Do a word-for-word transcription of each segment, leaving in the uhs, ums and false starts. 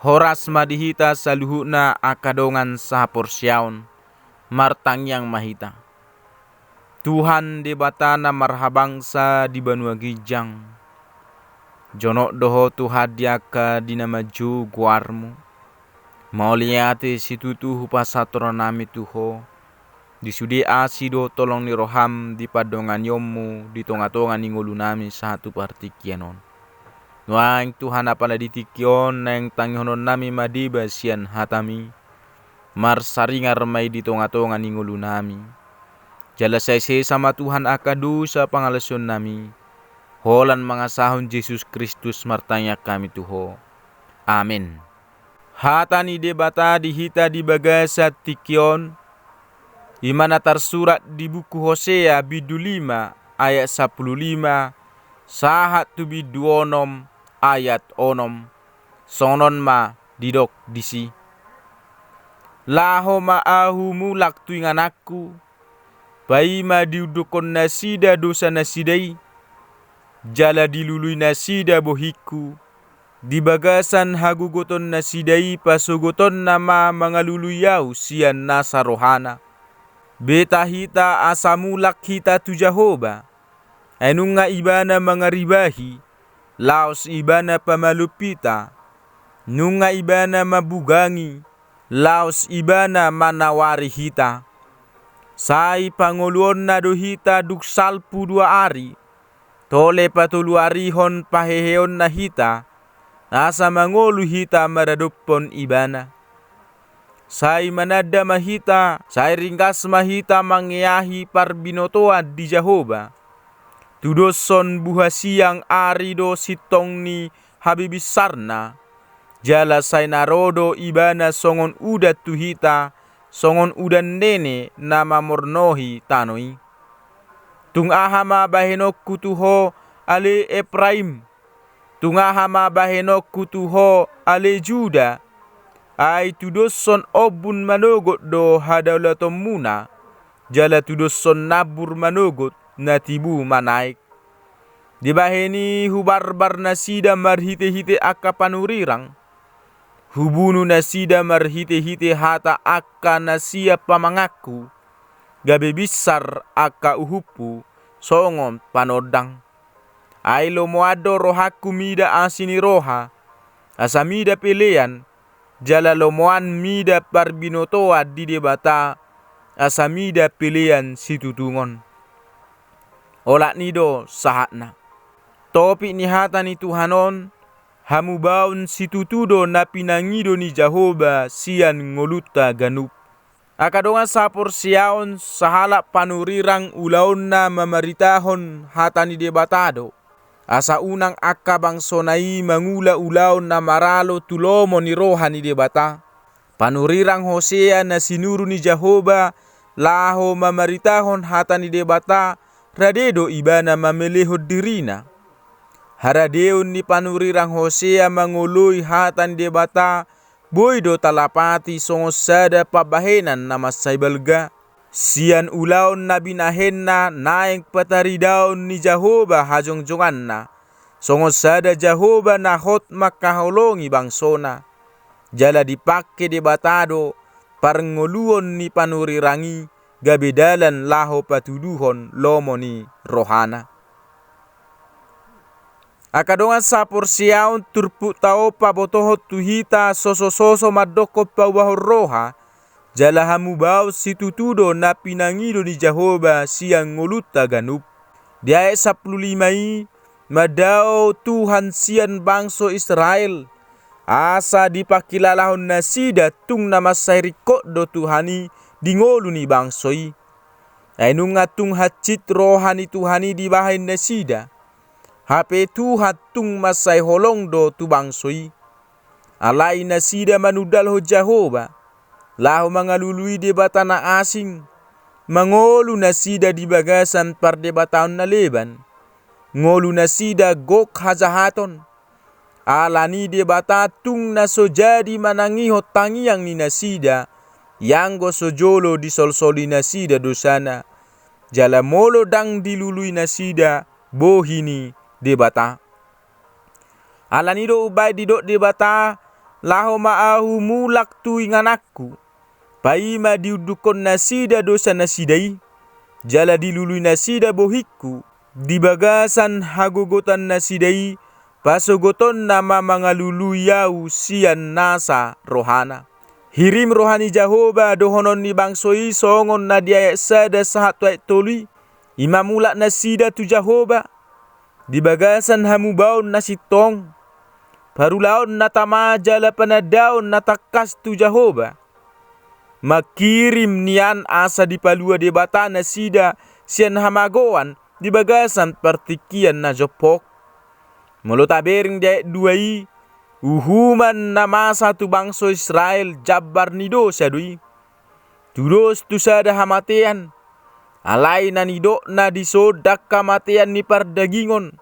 Horas ma di hita saluhutna angka dongan sahaporseaon, martangiang ma hita. Tuhan Debata na marhabangsa di banua ginjang, jonok do Ho Tuhan di angka di na manjou goarMu. Mauliate situtu hupasahat rohanami tu Ho, di sude asi dohot holong ni rohaM di pandonganionMu di tongatonga ni ngolunami sahat tu partingkian on. Nuaeng Tuhan, apala di tingki on naeng tangihononnami ma deba sian hataMi, marsaringar ma i di tongatonga ni ngolunami. Jala sai sesa ma Tuhan angka dosa pangalaosionnami. Holan mangasahon Jesus Kristus martangiang hami tu Ho. Amen. Hata ni Debata di hita di bagasan tingki on, i ma na tarsurat di buku Hosea bindu lima ayat sampulu lima sahat tu bindu onom ayat onom. Songon on ma didok disi: Laho ma Ahu mulak tu ingananku, paima diundukkon nasida dosanasida i, jala dilului nasida bohingku. Di bagasan hagogoton nasida i pasogotonna ma mangalului Ahu sian nasa rohana. Beta hita asa mulak hita tu Jahowa. Ai nunga Ibana mangaribahi, laos Ibana pamalum hita. Nunga Ibana mambugangi, laos Ibana manawari hita. Sai pangoluonna do hita dung salpu dua ari, tole patoluarihon paheheonna hita, asa mangolu hita maradophon Ibana. Sai mananda ma hita, sai ringgas ma hita mangeahi parbinotoan di Jahowa. Tudoshon buha siang ari do sintong ni habibinsarna, jala sai na ro do Ibana songon udan tu hita, songon udan nene na mamornohi tano i. Tung aha ma bahenonku tu ho, ale Epraim? Tung aha ma bahenonku tu ho, ale Juda? Ai tudoshon ombun manogot do hadaulatonmuna, jala tudoshon nambur manogot na tibu manaek. Dibahen i hubarbar nasida marhitehite angka panurirang. Hubunu nasida marhitehite hata angka na sian pamanganku, gabe binsar angka uhumhu songon panondang. Ai lomoan do rohangku mida asi ni roha, asa mida pelean, jala lomoan mida parbinotoan di Debata, asa mida pelean situtungon. Olat ni i do sahatna. Topik ni hata ni Tuhan on: Hamubaon situtu do na pinangido ni Jahowa sian ngolunta ganup. Angka dongan saporseaon, sahalak panurirang ulaonna mamaritahon hata ni Debata do, asa unang angka bangsona i mangula ulaon na maralo tu lomo ni roha ni Debata. Panurirang Hosea na sinuru ni Jahowa laho mamaritahon hata ni Debata, rade do ibana mamelehon dirina. Haradeon ni panurirang Hosea mangoloi hata ni Debata, boi do talapati songon sada pambahenan na mansai balga. Sian ulaon na binahenna naeng pataridaon ni Jahowa hajongjonganna, songon sada Jahowa na hot mangkaholongi bangsona. Jala dipangke Debata do parngoluon ni panurirang i gabe dalan laho patuduhon lomo ni rohana. Angka dongan saporseaon, turpukta on pabotohon tu hita sosososo mandokhon paubahon roha, jala hamubaon situtu do na pinangido ni Jahowa sian ngolunta ganup. Di ayat sampulu lima i, mandao Tuhan sian bangso Israel, asa dipangkilalahon nasida tung na mansai ringkot do Tuhan i di ngolu ni bangso i. Ai nunga tung hansit roha ni Tuhan i dibahen nasida. Hape Tuhan tung mansai holong do tu bangso i. Alai nasida manundalhon Jahowa, laho mangalului debata na asing, mangolu nasida di bagasan pardebataon na leban. Ngolu nasida gok hajahaton. Ala ni Debata tung na so jadi manangihon tangiang ni nasida, ianggo so jolo disolsoli nasida dosana, jala molo ndang dilului nasida bohi ni Debata. Ala ni do umbahen didok Debata, laho ma ahu mulak tu ingananku. Paima diundukkon nasida dosa nasida i, jala dilului nasida bohingku, di bagasan hagogotan nasida i, pasogotonna ma mangalului ahu sian nasa rohana. Hirim roha ni Jahowa dohonon ni bangso i songon na di ayat sada sahat tu ayat tolu i, i ma mulak nasida tu Jahowa, di bagasan hamubaon na sintong, parulaon na tama jala panandaon na tangkas tu Jahowa. Mangkirim nian asa dipalua Debata nasida sian hamagoan di bagasan partingkian na jompok. Molo tabereng di ayat dua i, uhuman na masa tu bangso Israel jambar ni dosa do i. Tudos tu sada hamatean, alai na nidokna dison ndang hamatean ni pardagingon.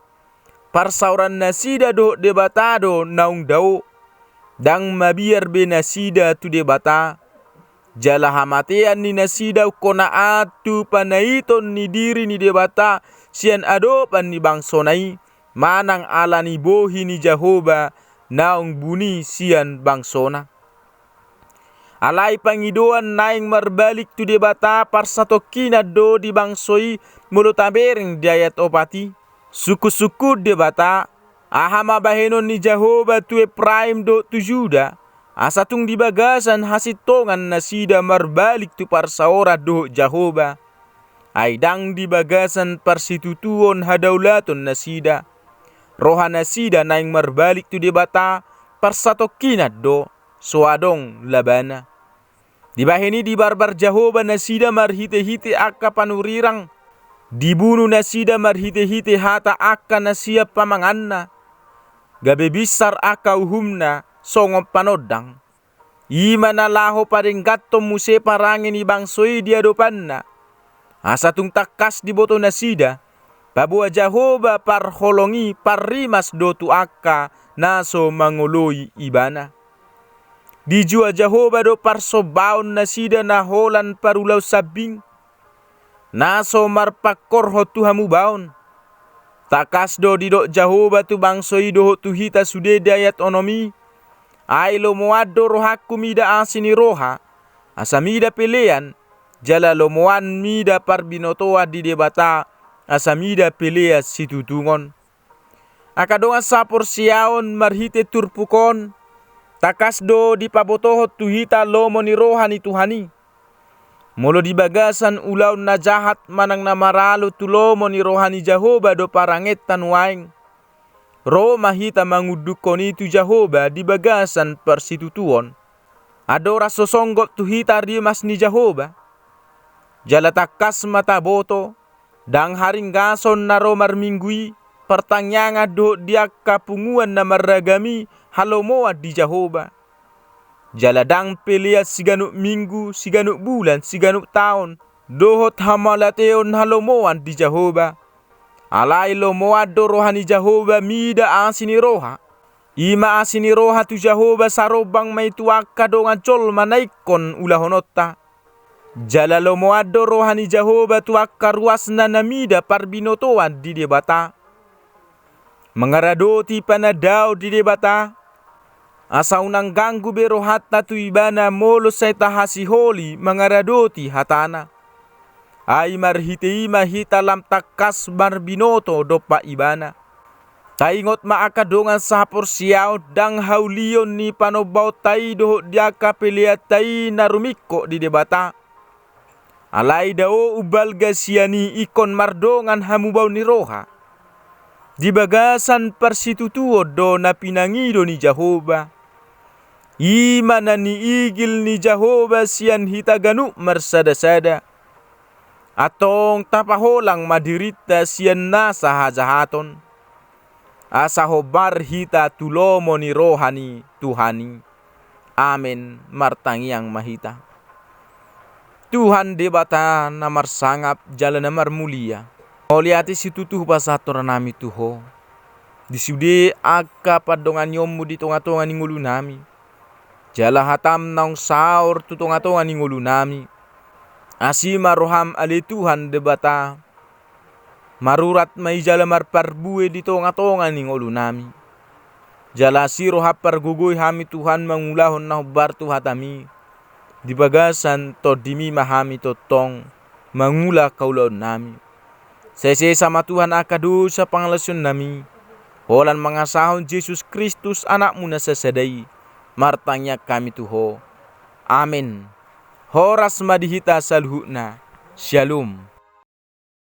Parsaoran nasida dohot Debata do naung dao, ndang mabiar be nasida tu Debata. Jala hamatean ni nasida ungkon na tu panaiton ni diri ni Debata sian adopan ni bangsona i, manang ala ni bohi ni Jahowa naung buni sian bangsona. Alai pangidoan naeng marbalik tu Debata parsatongkinan do di bangso i molo tabereng di ayat opat i. Sungkunsungkun Debata, aha ma bahenon ni Jahowa tu Epraim dohot tu Juda, asa tung di bagasan hasintongan nasida marbalik tu parsaoran dohot Jahowa. Ai ndang di bagasan parsitutuon hadaulaton nasida. Roha nasida naeng marbalik tu Debata parsatongkinan do, so adong labana. Dibahen i dibarbar Jahowa nasida marhitehite angka panurirang, dibunu nasida marhitehite hata angka na sian pamanganna, gabe binsar angka uhumna songon panondang. I ma na laho padengganhon muse parange ni bangso i di adopanna, asa tung tangkas diboto nasida, paboa Jahowa parholong i parrimas do tu angka na so mangoloi Ibana. Dijua Jahowa do parsombaon nasida na holan parulaon sambing, na so marpangkorhon tu hamubaon. Tangkas do didok Jahowa tu bangso i dohot tu hita sude di ayat onom i. Ai lomoan do rohangku mida asi ni roha, asa mida pelean, jala lomoan mida parbinotoan di Debata, asa mida pelean situtungon. Angka dongan saporseaon, marhite turpuk on, tangkas do dipabotohon tu hita lomo ni roha ni Tuhan i. Molo di bagasan ulaon na jahat manang na maralo tu lomo ni roha ni Jahowa do parangenta nuaeng, ro ma hita mangundukhon i tu Jahowa di bagasan parsitutuon. Andorang so songgop tu hita rimas ni Jahowa, jala tangkas ma taboto, ndang haringgason na ro marminggu i, partangiangan dohot di angka punguan na marragam i halomoan di Jahowa. Jala ndang pelean siganup minggu, siganup bulan, siganup taon, dohot hamauliateon halomoan di Jahowa. Alai lomoan do roha ni Jahowa mida asi ni roha. I ma asi ni roha tu Jahowa sarombang ma i tu angka dongan jolma na ingkon ulahononta. Jala lomoan do roha ni Jahowa tu angka ruasna na mida parbinotoan di Debata. Mangaradoti panandaon di Debata, asa unang ganggu be rohanta tu Ibana molo sai tahasiholi mangaradoti hatana. Ai marhite i ma hita lam tangkas marbinoto dompak Ibana. Taingot ma angka dongan sahaporseaon, ndang haulion ni panombaonta i dohot di angka peleanta i na rumingkot di Debata. Alai dao umbalga sian i ingkon mardongan hamubaon ni roha. Di bagasan parsitutuon do na pinangido ni Jahowa. I ma na niigil ni Jahowa sian hita ganup marsadasada. Antong tapaholang ma dirinta sian nasa hajahaton. Asa hombar hita tu lomo ni roha ni Tuhan i. Amen. Martangiang ma hita. Tuhan Debata na marsangap jala na marmulia, mauliate situtu hupasahat rohanami tu Ho. Di sude angka pandonganionmu di tongatonga ni ngolunami. Jala hatam naung saor tu tongatonga ni ngolunami. Asi ma roham ale Tuhan Debata. Marurat ma i jala marparbue di tongatonga ni ngolunami. Jala asi roham pargogoi hami Tuhan mangulahon na hombar tu hataMi. Di bagasan TondiMi ma hami tongtong mangula haulaonnami. Sesa ma Tuhan angka dosa pangalaosionnami, holan mangasahon Jesus Kristus AnakMu na sasada i, martangiang hami tu Ho. Amen. Horas ma di hita saluhutna. Syalom.